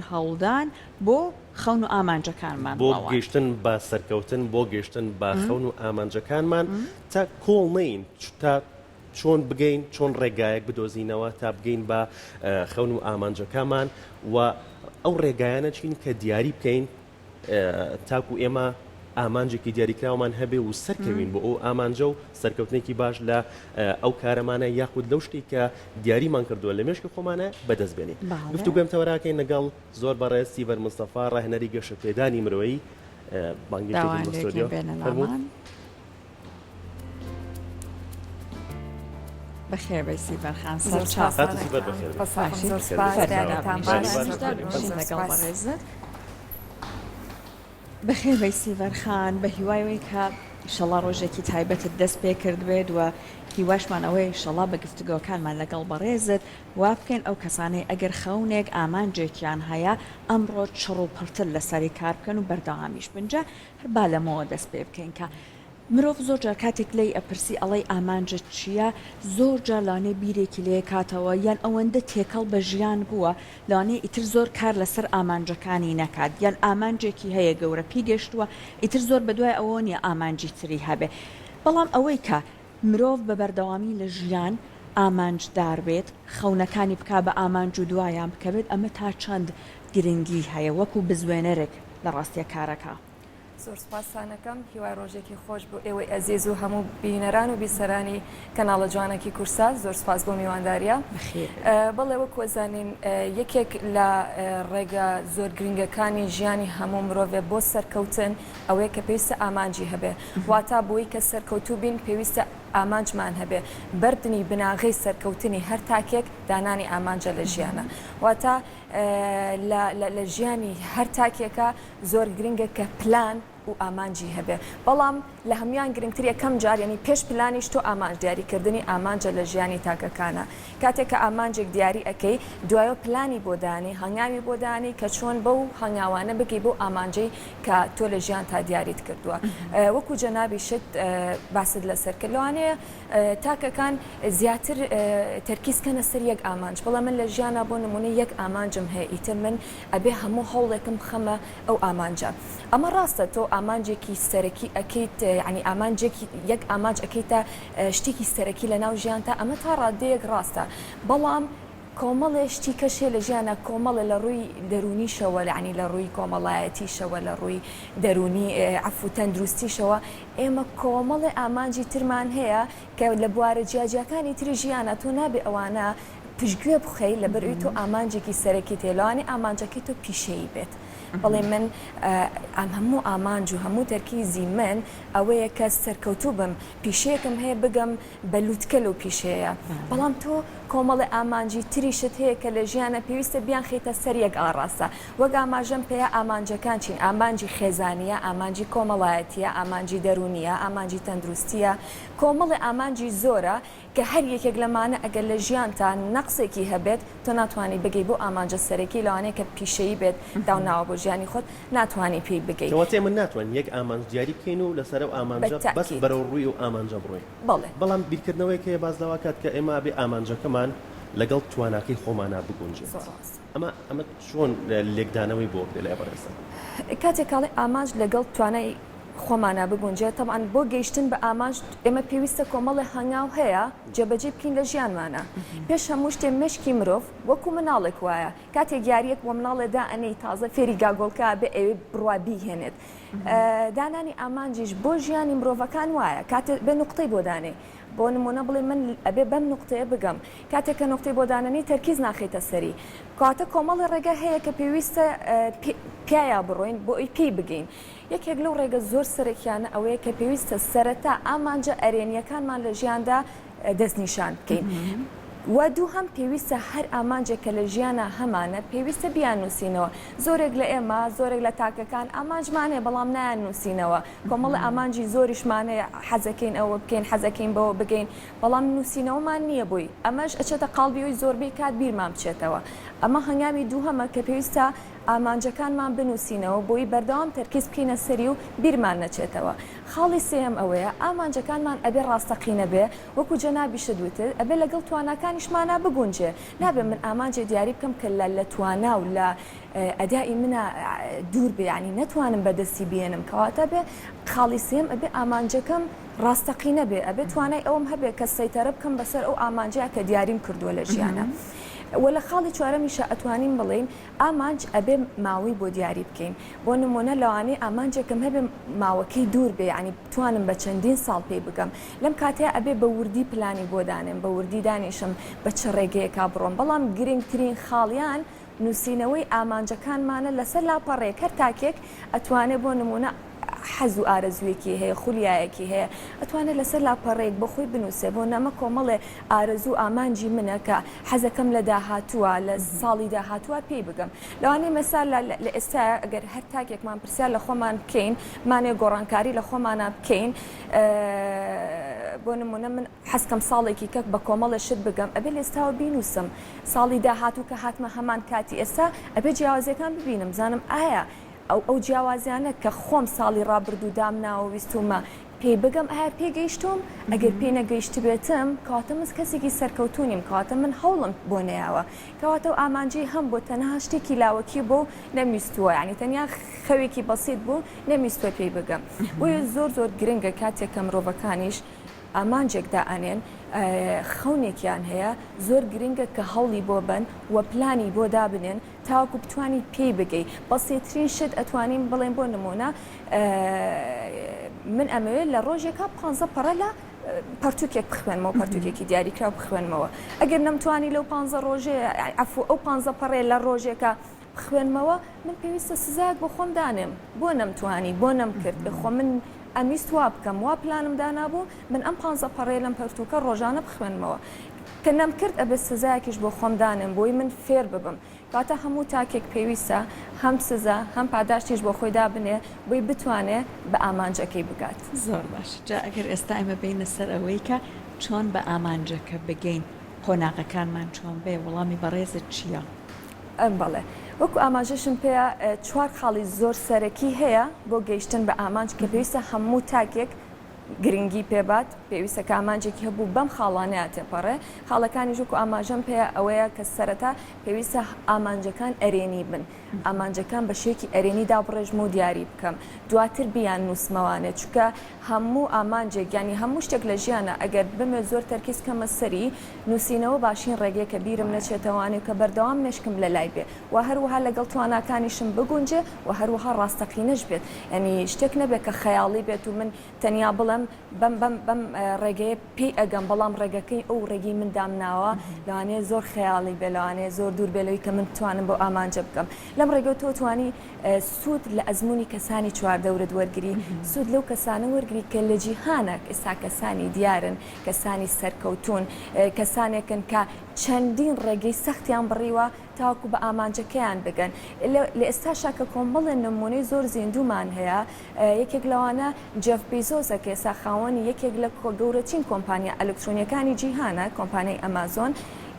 هەوڵدان بۆ خەون و ئامانجەکانمان بۆ گەیشتن بە سەرکەوتن، بۆ گەیشتن بە خەون و ئامانجەکانمان تا کۆڵ نەین، تا چۆن بگەین، چۆن ڕێگایەک بدۆزینەوە تا بگەین بە خەون و ئامانجەکانمان و ئەو ڕێگایانە چین کە دیاری بکەین تاکو ئێمە ئامانجێکی دیاریکراومان هەبێ و سەرکەوین بۆ ئەو ئامانجە و سەرکەوتنێکی باش لە ئەو کارەمانە یاخود لەو شتێک کە دیاریمان کردووە لە مێشکی خۆمانە بەدەست بێنین. گفتوگۆم تەوەراکەین لەگەڵ زۆر بەڕێز سیڤەر مستەفا ڕاهێنەری گەشەپێدانی مرۆیی بانگێشتێکین بۆ ستۆدیۆ. فەرموو. بەخێربێی سیڤەر خان سەرچاو. خاتوو سیڤەر بەخێربێی. باشی؟ لەگەڵ بەڕێزت. بەخێربێی سیڤەر خان، بە هیوای ئەوەی کە ئیشەڵا ڕۆژێکی تایبەتت دەست پێ کردبێت و هیواشمان ئەوەیە ئیشەڵا بە گفتوگۆکانمان لەگەڵ بەڕێزت وا بکەین ئەو کەسانەی ئەگەر خەونێک ئامانجێکیان هەیە ئەمڕۆ چڕ و پڕتر لەسەری کار بکەن و بەردەوامیش بن جا هەر با لەمەوە دەست پێ بکەین کە مرۆڤ زۆر جار کاتێک لێی ئەپرسی ئەڵێی ئامانجت چییە؟ زۆر جار لەوانەیە بیرێکی لێ کاتەوە یان ئەوەندە تێکەڵ بە ژیان بووە لەوانەیە ئیتر زۆر کار لەسەر ئامانجەکانی نەکات یان ئامانجێکی هەیە گەورە پێی گەشتووە ئیتر زۆر بەدوای ئەوەوە نییە ئامانجی تری هەبێ بەڵام ئەوەی کە مرۆڤ بە بەردەوامی لە ژیان ئامانجدار بێت خەونەکانی بکا بە ئامانج و دوایان بکەوێت ئەمە تا چەند گرنگی هەیە وەکو بزوێنەرێک لە ڕاستیە کارەکە. زۆر سوپاستان ئەکەم هیوای ڕۆژێکی خۆش بۆ ئێوەی ئەزیز و هەموو بینەران و بیسەرانی کەناڵە جوانەکی کورسات زۆر سوپاس بۆ میوانداریە بەڵێ وەک وەزانین یەکێک لە ڕێگە زۆر گرنگەکانی ژیانی هەموو مرۆڤێ بۆ سەرکەوتن ئەوەیە کە پێویستە ئامانجی هەبێ واتا بۆی کە سەرکەوتوو بین پێویستە ئامانجمان هەبێ بەردنی بناغەی سەرکەوتنی هەر تاکێک دانانی ئامانجە لە ژیانە واتا لە ژیانی هەر تاکێکە زۆر گرنگە کە پلان و ئامانجی هەبێ بەڵام لە هەموان گرنگتر یەکەم جار یعنی پێش پلانیش تۆ ئامانج دیاری کردنی ئامانجە لە ژیانی تاکەکانە کاتێک کە ئامانجێک دیاری ئەکەی دوایەوە پلانی بۆ دانی هەنگاوی بۆ دانی کە چۆن بەو هەنگاوانە بگەی بەو ئامانجەی کە تۆ لە ژیان تا دیاریت کردووە وەکو جەنابیشت باست لەسەر کرد لەوانەیە تاکەکان زیاتر تەرکیز کەنە سەر یەک ئامانج بەڵێ من لە ژیانا بۆ نمونە یەک ئامانجم هەیە ئیتر من ئەبێ هەموو هەوڵێکم بخەمە ئەو ئامانجە ئەمە ڕاستە تۆ ئامانجێکی سەرەکی ئەکەیت یعنی ئامانجێکی یەک ئامانج ئەکەیتە شتێکی سەرەکی لە ناو ژیانتا ئەمە تا ڕادەیەک ڕاستە بەڵام کۆمەڵێ شتی کەش هەیە لە ژیانا کۆمەڵێ لە ڕووی دەروونیشەوە یعنی لە ڕووی کۆمەڵایەتیشەوە لە ڕووی دەروونی عەفو تەندروستیشەوە ئێمە کۆمەڵێ ئامانجی ترمان هەیە کە لە بوارە جیاجیاکانی تری ژیانا تۆ نابێ ئەوانە پشتگوێ بخەی لەبەرئەوەی تۆ ئامانجێکی سەرەکیت هەیە لەوانەیە ئامانجەکەی تۆ پیشەیی بێت بەڵێ من ئەم هەموو ئامانج و هەموو تەرکیزی من ئەوەیە کە سەرکەوتوو بم پیشەیەکم هەیە بگەم بە لوتکە لەو پیشەیە بەڵام تۆ کۆمەڵێ ئامانجی تریشت هەیە کە لە ژیانە پێویستە بیانخەیتە سەر یەک ئاڕاستە وەک ئاماژەم پێیا ئامانجەکان چین ئامانجی خێزانیە ئامانجی کۆمەڵایەتیە ئامانجی دەروونیە ئامانجی تەندروستیە کۆمەڵێ ئامانجی زۆرە کە هەر یەکێک لەمانە ئەگەر لە ژیانتا نەقسێکی هەبێت تۆ ناتوانی بگەی بەو ئامانجە سەرەکی لەوانەیە کە پیشەیی بێت داوناوە بۆ ژیانی خۆت ناتوانی پێی بگەی. کەواتە ئێمە ناتوانین یەک ئامانج دیاری بکەین و لەسەر ئەو ئامانجە بەس بەتەئکید. بەرەو ڕووی ئەو ئامانجە بڕۆین. بەڵێ. بەڵام بیرکردنەوەیەک هەیە باس لەوە کات کە ئێمە ئەبێ ئامانجەکەمان لەگەڵ تواناکەی خۆمانا بگونجێت. زۆر ڕاستە. ئەمە ئەمە چۆن لێکدانەوەی بۆ ئەکرێ لای بەڕێزتان؟ کاتێک ئەڵێ ئامانج لەگەڵ توانای خۆمانا بگونجێت، تەبعەن بۆ گەیشتن بە ئامانج ئێمە پێویستە کۆمەڵێ هەنگاو هەیە جێبەجێ بکەین لە ژیانمانا. پێش هەموو شتێ مێشکی مرۆڤ وەکو مناڵێک وایە کاتێک یاریەک بۆ مناڵێ دائەنێی تازە فێری گاگۆڵکە ئەبێ ئەیەوێ بڕوا بیهێنێت. دانانی ئامانجیش بۆ ژیانی مرۆڤەکان وایە کاتێ بێ نوقتەی بۆ دانێی بۆ نمونە بڵێ من ئەبێ بەم نوقتەیە بگەم کاتێک کە نوقتەی بۆ دانەنێی تەرکیز ناخەیتە سەری کەواتە کۆمەڵێ ڕێگە هەیە کە پێویستە پیایا بڕۆین بۆ ئەوی پێی بگەین یەکێک لەو ڕێگە زۆر سەرەکیانە ئەوەیە کە پێویستە سەرەتا ئامانجە ئەرێنییەکانمان لە ژیاندا دەستنیشان بکەین. و دووهەم پێویستە هەر ئامانجێک کە لە ژیانا هەمانە پێویستە بیاننووسینەوە. زۆرێک لە ئێمە، زۆرێک لە تاکەکان ئامانجمان هەیە بەڵام نایاننووسینەوە. کۆمەڵێ ئامانجی زۆریشمان هەیە حەزەکەین ئەوە بکەین، حەزەکەین بەوە بگەین، بەڵام نووسینەوەمان نییە بۆی. ئەمەش ئەچێتە قاڵبی ئەوەی زۆربەی کات بیرمان بچێتەوە. ئەمە هەنگاوی دووهەمە کە پێویستە. ئامانجەکانمان بنووسینەوە بۆی بەردەوام تەرکیز بکەینە سەری و بیرمان نەچێتەوە. خاڵی سێیەم ئەوەیە ئامانجەکانمان ئەبێ ڕاستەقینە بێ، وەکو جەنابیشت وتت ئەبێ لەگەڵ تواناکانیشمانا بگونجێ، نابێ من ئامانجێ دیاری بکەم کە لە لە توانا و لە ئەدائی منا دوور بێ یانی نەتوانم بەدەستی بێنم، کەواتە ئەبێ خاڵی سێیەم ئەبێ ئامانجەکەم ڕاستەقینە بێ، ئەبێ توانای ئەوەم هەبێ کە سەیتەرە بکەم بەسەر ئەو ئامانجەیا کە دیاریم کردووە لە ژیانا. وە لە خاڵی چوارەمیشا ئەتوانین بڵێین ئامانج ئەبێ ماوەی بۆ دیاری بکەین. بۆ نموونە لەوانەیە ئامانجێکم هەبێ ماوەکەی دوور بێ یانی بتوانم بە چەندین ساڵ پێی بگەم. لەم کاتەیا ئەبێ بە وردی پلانی بۆ دانێم، بە وردی دانیشم بە چ ڕێگەیەکا بڕۆم. بەڵام گرنگترین خاڵیان نووسینەوەی ئامانجەکانمانە لەسەر لاپەڕەیەک، هەر تاکێک ئەتوانێ بۆ نموونە حەز و ئارەزوویەکی هەیە، خولیایەکی هەیە، ئەتوانێ لەسەر لاپەڕەیەک بۆ خۆی بنووسێ، بۆ نمە کۆمەڵێ ئارەزوو و ئامانجی منە کە حەزەکەم لە داهاتووە، لە ساڵی داهاتووە پێی بگەم. لەوانەیە مەسا لە ئێستایا ئەگەر هەر تاکێکمان پرسیار لە خۆمان بکەین، بمانەوێ گۆڕانکاری لە خۆمانا بکەین، بۆ نموونە من حەزکەم ساڵێکی کە بە کۆمەڵێ شت بگەم، ئەبێ لە ئێستاوە بینووسم، ساڵی داهاتوو کە هاتمە هەمان کاتی ئێستا ئەبێ جیاوازیەکان ببینم بزانم ئایا ئەو ئەو جیاوازیانە کە خۆم ساڵی ڕابردوو دامناوە ویستومە پێی بگەم ئایا پێی گەیشتوم ئەگەر پێی نەگەیشتبێتم کەواتە من کەسێکی سەرکەوتوو نیم کەواتە من هەوڵم بۆ نەیاوە کەواتە ئەو ئامانجەی هەم بۆ تەنها شتێکی لاوەکی بوو نەمویستووە یانی تەنیا خەوێکی بەسیت بوو نەمویستووە پێی بگەم بۆیە زۆر زۆر گرنگە کاتێک کە مرۆڤەکانیش ئامانجێک دائەنێن، خەونێکیان هەیە، زۆر گرنگە کە هەوڵی بۆ بەن و پلانی بۆ دابنێن تاوەکو بتوانی پێی بگەی. بەسیترین شت ئەتوانین بڵێین بۆ نموونە من ئەمەوێت لە ڕۆژێکا پانزە پەڕە لە پەرتوکێک بخوێنمەوە، پەرتوکێکی دیاریکراو بخوێنمەوە. ئەگەر نەمتوانی لەو پانزە ڕۆژەیە، عەفو ئەو پانزە پەڕەیە لە ڕۆژێکا بخوێنمەوە، من پێویستە سزایەک بۆ خۆم دانێم، بۆ نەمتوانی، بۆ نەمکرد، ئێ خۆ من ئەمویست وا بکەم، وا پلانم دانابوو، من ئەم پانزە پەڕەیە لەم پەرتووکە ڕۆژانە بخوێنمەوە. کە نەمکرد ئەبێ سزایەکیش بۆ خۆم دانێم بۆی من فێر ببم. کەواتە هەموو تاکێک پێویستە هەم سزا هەم پاداشتیش بۆ خۆی دابنێ بۆی بتوانێ بە ئامانجەکەی بگات. زۆر باش جا ئەگەر ئێستا ئێمە بێینە سەر ئەوەی کە چۆن بە ئامانجەکە بگەین قۆناغەکانمان چۆن بێ وەڵامی بەڕێزت چییە؟ بەڵێ. وەکو ئاماژەشم پێیا چوار خاڵی زۆر سەرەکی هەیە بۆ گەیشتن بە ئامانج کە پێویستە هەموو تاکێک گرنگی پێبات، پێویستە کە ئامانجێکی هەبوو بەم خاڵانەیا تێپەڕێ، خاڵەکانیش وەکو ئاماژەم پێیا ئەوەیە کە سەرەتا پێویستە ئامانجەکان ئەرێنی بن، ئامانجەکان بە شێوەیەکی ئەرێنی دابڕێژم و دیاری بکەم، دواتر بیاننووسمەوانێ، چونکە هەموو ئامانجێک یانی هەموو شتێک لە ژیانا ئەگەر بمەوێت زۆر تەرکیز کەمە سەری، نووسینەوە باشین ڕێگەیە کە بیرم نەچێتەوانێ و کە بەردەوام مێشکم لە لای بێ و هەروەها لەگەڵ تواناکانیشم بگونجێ و هەروەها ڕاستەقینەش بێت یانی شتێک نەبێت کە خەیاڵی بێت و من تەنیا بڵێم بەم بەم بەم ڕێگەیە پێی ئەگەم بەڵام ڕێگەکەی ئەو ڕێگەی من دامناوە لەوانەیە زۆر خەیاڵی بێ لەوانەیە زۆر دوور بێ لەوەی کە من بتوانم بەو ئامانجە بگەم لەم ڕێگەوە تۆ توانی سوود لە ئەزموونی کەسانی چواردەورت وەرگری، سوود لەو کەسانە وەرگری کە لە جیهانە ئێستا کەسانی دیارن، کەسانی سەرکەوتوون، کەسانێکن کە چەندین ڕێگەی سەختیان بڕیوە تاوەکو بە ئامانجەکەیان بگەن. لە ئێستاشا کە کۆمەڵێ نموونەی زۆر زیندوومان هەیە، یەکێک لەوانە جێف بیزۆسە کە ئێستا خاوەنی یەکێک لە گەورەترین کۆمپانیا ئەلکترۆنییەکانی جیهانە، کۆمپانیای ئەمازۆن،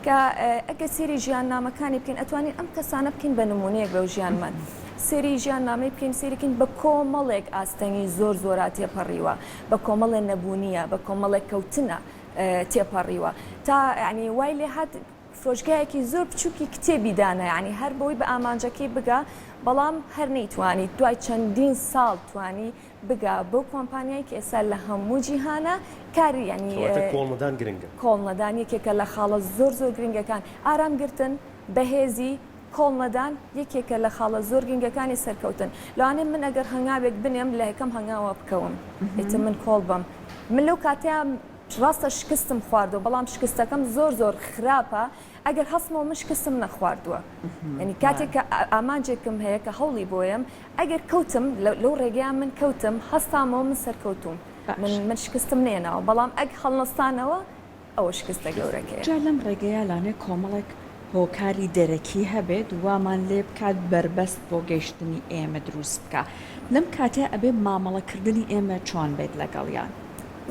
کە ئەگەر سەیری ژیاننامەکانی بکەین ئەتوانین ئەم کەسانە بکەین بە نموونەیەک لەو ژیانمان سەیری ژیاننامەی بکەین سەیری کەین بە کۆمەڵێک ئاستەنگی زۆر زۆرا تێپەڕیوە بە کۆمەڵێ نەبوونیە بە کۆمەڵێک کەوتنە تێپەڕیوە تا یعنی وای لێ هات فرۆشگایەکی زۆر بچووکی کتێبی دانا یعنی هەر بەوەی بە ئامانجەکەی بگا بەڵام هەر نەیتوانی دوای چەندین ساڵ توانی بگا بەو کۆمپانیای کە ئێستا لە هەموو جیهانا کاری یانی. کەواتە کۆڵنەدان گرنگە. کۆڵنەدان یەکێکە لە خاڵە زۆر زۆر گرنگەکان. ئارام گرتن، بەهێزی، کۆڵنەدان یەکێکە لە خاڵە زۆر گرنگەکانی سەرکەوتن. لەوانەیە من ئەگەر هەنگاوێک بنێم لە یەکەم هەنگاوە بکەوم ئیتر من کۆڵ بەم. من لەو کاتەیا ڕاستە شکستم خواردووە بەڵام شکستەکەم زۆر زۆر خراپە ئەگەر هەستمەوە من شکستم نەخواردووە یانی کاتێک کە ئامانجێکم هەیە کە هەوڵی بۆیەم ئەگەر کەوتم لەو ڕێگەیە من کەوتم هەستامەوە من سەرکەوتووم من من شکستم نێناوە بەڵام ئەگ هەڵنەستانەوە ئەوە شکستە گەورەکەیە. جا لەم ڕێگەیە لانێ کۆمەڵێک هۆکاری دەرەکی هەبێت وامان لێ بکات بەربەست بۆ گەیشتنی ئێمە دروست بکا لەم کاتەیا ئەبێ مامەڵە کردنی ئێمە چۆن بێت لەگەڵیان؟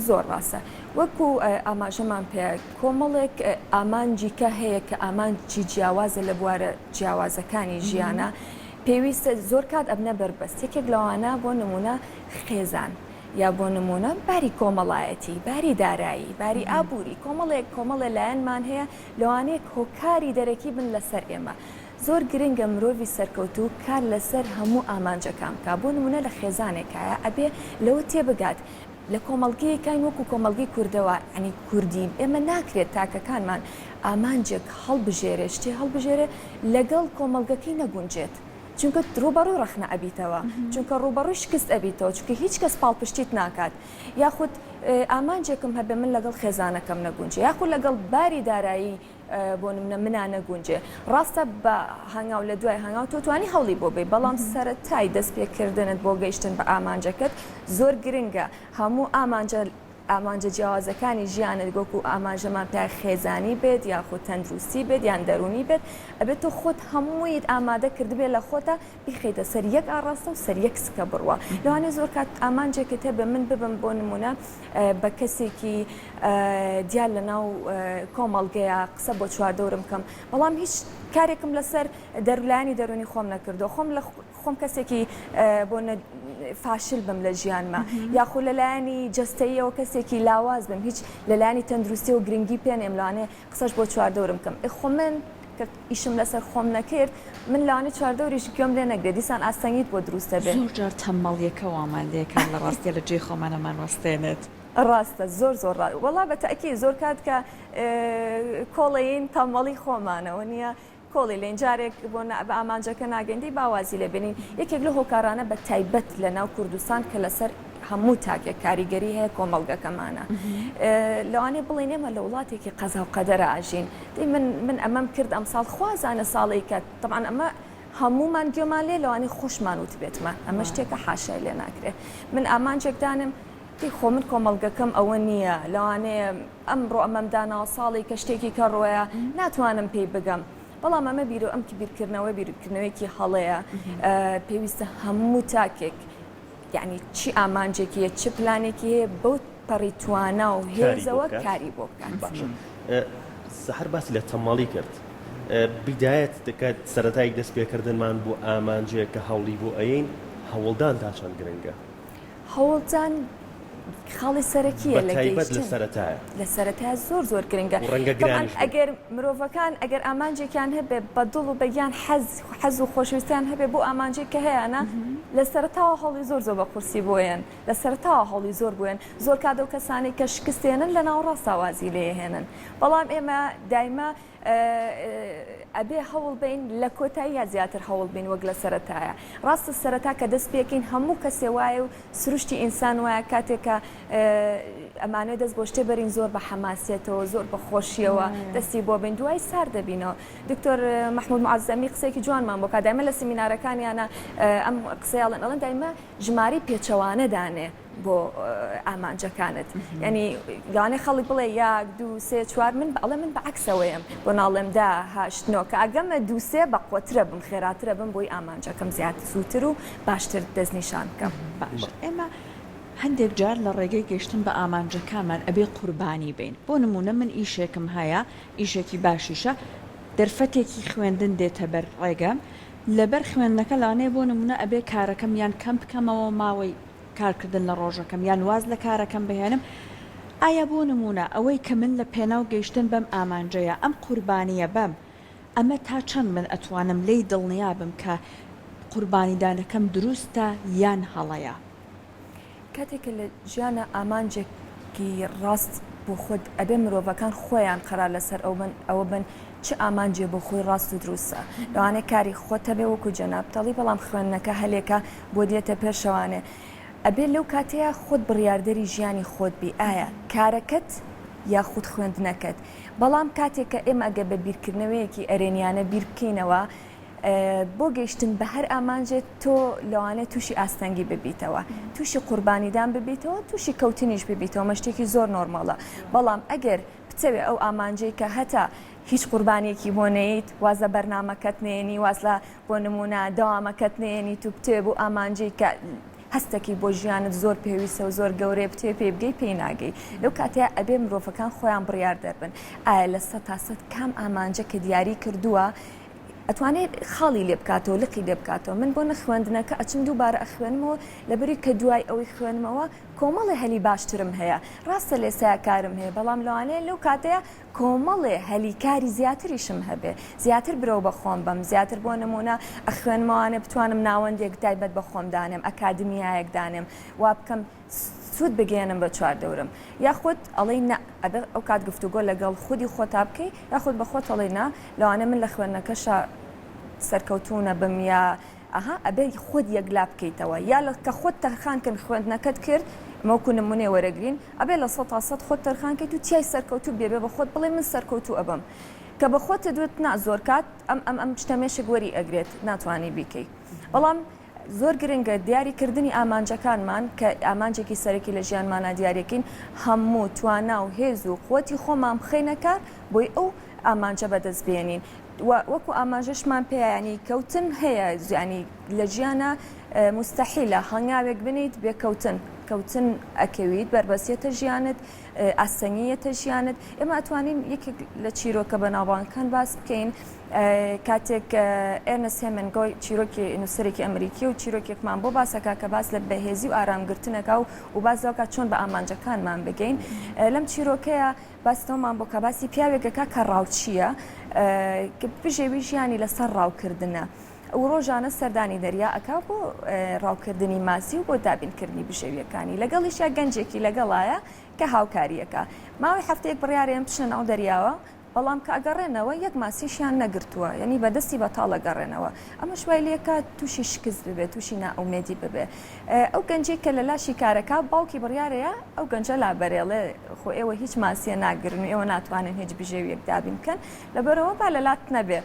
زۆر ڕاستە وەکو ئاماژەمان پێ کۆمەڵێک ئامانجی کە هەیە کە ئامانجی جیاوازە لە بوارە جیاوازەکانی ژیانە. پێویستە زۆر کات ئەبنە بەربەست یەکێک لەوانە بۆ نمونە خێزان یا بۆ نمونە باری کۆمەڵایەتی باری دارایی باری ئابووری کۆمەڵێک کۆمەڵێ لایەنمان هەیە لەوانەیە هۆکاری دەرەکی بن لەسەر ئێمە زۆر گرنگە مرۆڤی سەرکەوتوو کار لەسەر هەموو ئامانجەکان بکا بۆ نمونە لە خێزانێکایە ئەبێ لەوە تێبگات لە کۆمەڵگەیەکاین وەکو کۆمەڵگەی کوردەوە یانی کوردی ئێمە ناکرێت تاکەکانمان ئامانجێک هەڵبژێرێ شتێ هەڵبژێرێ لەگەڵ کۆمەڵگەکەی نەگونجێت چونکە ڕووبەڕووی ڕەخنە ئەبیتەوە چونکە ڕووبەڕووی شکست ئەبیتەوە چونکە هیچ کەس پاڵپشتیت ناکات یاخود ئامانجێکم هەبێ من لەگەڵ خێزانەکەم نەگونجێ یاخود لەگەڵ باری دارایی بۆ نمونە منا نەگونجێ ڕاستە بە هەنگاو لە دوای هەنگاو تۆ توانی هەوڵی بۆ بەی بەڵام سەرەتای دەست پێکردنت بۆ گەیشتن بە ئامانجەکەت زۆر گرنگە هەموو ئامانجە ئامانجە جیاوازەکانی ژیانت وەکو ئاماژەمان پێ خێزانی بێت یاخود تەندروستی بێت یان دەروونی بێت ئەبێت تۆ خۆت هەموویت ئامادە کردبێت لە خۆتا بیخەیتە سەر یەک ئاڕاستە و سەر یەک سکە بڕوا لەوانەیە زۆر کات ئامانجێکت هەبێ من ببم بۆ نمونە بە کەسێکی دیار لە ناو کۆمەڵگەیە قسە بۆ چواردەورم بکەم بەڵام هیچ کارێکم لەسەر دەرولایەنی دەرونی خۆم نەکردو خۆم لە خۆم کەسێکی بۆ فاشل بم لە ژیانمە یاخود لەلایەنی جەستەیەوە کەسێکی لاواز بم هیچ لەلایەنی تەندروستیەوە گرنگی پێنێم لەوانەیە قسەش بۆ چواردەورم بکەم ئێ خۆ من کە ئیشم لەسەر خۆم نەکرد من لەوانەیە چواردەوریش گوێم لێ نەگرێت دیسان ئاستەنگیت بۆ دروست دەبێ. زۆر جار تەممەڵیەکە وامان لێکات لە ڕاستیا لە جێی خۆمانەمان وەستێنێت. ڕاستە زۆر زۆر ڕا وەڵا بە تەئکید زۆر کات کە کۆڵێین تەممەڵی خۆمانە وەنیە کۆڵی لێین جارێک بۆ بە ئامانجەکە ناگەین دەی با وازی لێ بێنین یەکێک لەو هۆکارانە بە تایبەت لە ناو کوردستان کە لەسەر هەموو تاکێک کاریگەری هەیە کۆمەڵگەکەمانە لەوانەیە بڵێن ئێمە لە وڵاتێکی قەزا و قەدەرە ئاژین دەی من من ئەمەم کرد ئەمساڵ خوازانە ساڵی کە طبعا ئەمە هەمومان گوێمان لێ لەوانەیە خۆشمان وتبێتمان ئەمە شتێکە حاشای لێ ناکرێ من ئامانجێک دانم دەی خۆ من کۆمەڵگەکەم ئەوە نییە لەوانەیە ئەمڕۆ ئەمەم داناوە ساڵی کە شتێکی کە ڕۆیە ناتوانم پێی بگەم بەڵام ئەمە بیرو ئەم بیرکردنەوە بیرکردنەوەیەکی هەڵەیە پێویستە هەموو تاکێک یعنی چی ئامانجێکی هەیە چ پلانێکی هەیە بەو پەڕی توانا و هێزەوە کاری بۆ بکات. باشە سەحەر باسی لە تەمەڵی کرد بیدایەت دەکات سەرەتای دەست پێکردنمان بۆ ئامانجێک کە هەوڵی بۆ ئەیەین هەوڵدان تا چەند گرنگە؟ هەوڵدان خاڵی سەرەکیە لە بەتایبەت لە سەرەتایە. لە سەرەتایە زۆر زۆر گرنگە. و ڕەنگە تەبعەن گرانیش بێت. ئەگەر مرۆڤەکان ئەگەر ئامانجێکیان هەبێ بە دڵ و بە گیان حەز حەز و خۆشەویستیان هەبێ بۆ ئامانجێک کە هەیانە لە سەرەتاوە هەوڵی زۆر زۆر بە قورسی بۆ یەن لە سەرەتاوە هەوڵی زۆر بۆ یەن زۆر کات ئەو کەسانەی کە شکست دێنن لە ناوەڕاستا وازی لێ هێنن بەڵام ئێمە دایمە ئەبێ هەوڵ بەین لە کۆتاییا زیاتر هەوڵ بین وەک لە سەرەتایە. ڕاستە سەرەتا کە دەست پێکەین هەموو کەسێ وایە و سروشتی ئینسان وایە کاتێک کە ئەمانەوێ دەست بۆ شتێ بەرین زۆر بە حەماسیەتەوە زۆر بە خۆشیەوە دەستی بۆ بین دوای سار دەبینەوە. دکتۆر مەحمود معەزەمی قسەیەکی جوانمان بۆ کا دایمە لە سیمینارەکانیانە ئەم قسەیە ئەڵێن ئەڵێن دایمە ژمارەی پێچەوانە دانێ. بۆ ئامانجەکانت یعنی لەوانەیە خەڵک بڵێ یاک دوو سێ چوار من ئەڵێ من بە عەکسەوەیم بۆ ناڵێم دە هەشت نۆ کە ئەگەمە دوو سێ بە قوەترە بم خێراترە بم بۆی ئامانجەکەم زیاد زووتر و باشتر دەستنیشان بکەم. باشە ئێمە هەندێک جار لە ڕێگەی گەیشتن بە ئامانجەکانمان ئەبێ قوربانی بین بۆ نموونە من ئیشێکم هەیە ئیشێکی باشیشە دەرفەتێکی خوێندن دێتە بەر ڕێگەم لەبەر خوێندنەکە لەوانەیە بۆ نموونە ئەبێ کارەکەم یان کەم بکەمەوە ماوەی کارکردن لە ڕۆژەکەم یان واز لە کارەکەم بهێنم، ئایا بۆ نموونە ئەوەی کە من لە پێناو گەیشتن بەم ئامانجەیا ئەم قوربانییە بەم، ئەمە تا چەند من ئەتوانم لێی دڵنیا بم کە قوربانیدانەکەم دروستە یان هەڵەیە؟ کاتێک کە لە ژیانا ئامانجێکی ڕاست بۆ خۆت ئەبێ مرۆڤەکان خۆیان قەرار لەسەر ئەوە بن چ ئامانجێ بۆ خۆی ڕاست و دروستە لەوانەیە کاری خۆت هەبێ وەکو جەنابت ئەڵێی بەڵام خوێندنەکە هەلێکە بۆ دێتە پێشەوانێ ئەبێ لەو کاتەیا خۆت بڕیاردەری ژیانی خۆت بی ئایا کارەکەت یاخود خوێندنەکەت بەڵام کاتێک کە ئێمە ئەگەر بە بیرکردنەوەیەکی ئەرێنیانە بیر بکەینەوە بۆ گەیشتن بە هەر ئامانجێ تۆ لەوانەیە تووشی ئاستەنگی ببیتەوە تووشی قوربانیدان ببیتەوە تووشی کەوتنیش ببیتەوە مە شتێکی زۆر نۆرماڵە بەڵام ئەگەر بتەوێ ئەو ئامانجەی کە هەتە هیچ قوربانیەکی بۆ نەیت واز لە بەرنامەکەت نێنی واز لە بۆ نمونە دەوامەکەت نێنیت و بتەوێ بۆ ئامانجەی کە هەستەکی بۆ ژیانت زۆر پێویستە و زۆر گەورەیە بتەوێ پێی بگەی پێی ناگەی لەو کاتەیە ئەبێ مرۆڤەکان خۆیان بڕیار دەربن ئایا لە سەتا سەت کام ئامانجە کە دیاری کردووە. ئەتوانێت خاڵی لێ بکاتەوە لقی لێ بکاتەوە من بۆ نەخوێندنەکە ئەچم دووبارە ئەخوێنمەوە لەبەری کە دوای ئەوەی خوێنمەوە کۆمەڵێ هەلی باشترم هەیە ڕاستە لێسایە کارم هەیە بەڵام لەوانەیە لەو کاتەیە کۆمەڵێ هەلی کاری زیاتریشم هەبێ زیاتر برەو بە خۆم بەم زیاتر بۆ نمونە ئەخوێنمەوانێ بتوانم ناوەندێک تایبەت بە خۆم دانێم ئەکادمیایەک دانێم وا بکەم سوود بگەیەنم بە چواردەورم یاخود ئەڵێی نا ئەبێ ئەو کات گفتوگۆ لەگەڵ خودی خۆتا بکەی یاخود بە خۆت ئەڵێی نا لەوانەیە من لە خوێندنەکەشا سەرکەوتوو نەبم یا ئەها ئەبێ خۆت یەکلا بکەیتەوە یا لە کە خۆت تەرخان کردن خوێندنەکەت کرد مەوکو نمونەیە وەرەگرین ئەبێ 100% خۆت تەرخان کەیت و تیای سەرکەوتوو بێ بێ بە خۆت بڵێ من سەرکەوتوو ئەبم کە بە خۆتت وت نا زۆر کات ئەم ئەم ئەم شتە مێشک وەری ئەگرێت ناتوانی بیکەی بەڵام زۆر گرنگە دیاری کردنی ئامانجەکانمان کە ئامانجێکی سەرەکی لە ژیانمانا دیاریەکەین هەموو توانا و هێز و قوتی خۆمان بخەینە کار بۆی ئەو ئامانجە بەدەست بێنین و وەکو ئاماژەشمان پێیا یانی کەوتن هەیە یانی لە ژیانا موستەحیلە هەنگاوێک بنیت بێ کەوتن کەوتن ئەکەویت بەربەستیەتە ژیانت ئاستەنگی یەتە ژیانت ئێمە ئەتوانین یەکێک لە چیرۆکە بەناوبانگەکان باس بکەین کاتێک ئێرنست هێمنگۆی چیرۆکی نووسەرێکی ئەمریکی و چیرۆکێکمان بۆ باسەکە کە باس لە بەهێزی و ئارامگرتنەکە و و باس لەوەکە چۆن بە ئامانجەکانمان بگەین لەم چیرۆکەیە باستەوەمان بۆ کە باسی پیاوێکەکە کە ڕاوچییە بژێوی ژیانی لەسەر ڕاوکردنە و ڕۆژانە سەردانی دەریا ئەکا بۆ ڕاوکردنی ماسی و بۆ دابینکردنی بژێویەکانی لەگەڵیشیا گەنجێکی لەگەڵایە کە هاوکاریەکە ماوەی هەفتەیەک بڕیارەیەن بچنە ناو دەریاوە بەڵام کە ئەگەڕێنەوە یەک ماسیشیان نەگرتووە یعنی بە دەستی بەتاڵ ئەگەڕێنەوە ئەمەش وای لێکا تووشی شکست ببێت تووشی نائومێدی ببێ ئەو گەنجەی کە لە لاشی کارەکە باوکی بڕیارەیە ئەو گەنجە لابەرێڵێ خۆ ئێوە هیچ ماسیە ناگرن و ئێوە ناتوانن هیچ بژێویەک دابین بکەن لەبەرەوە با لە لات نەبێ.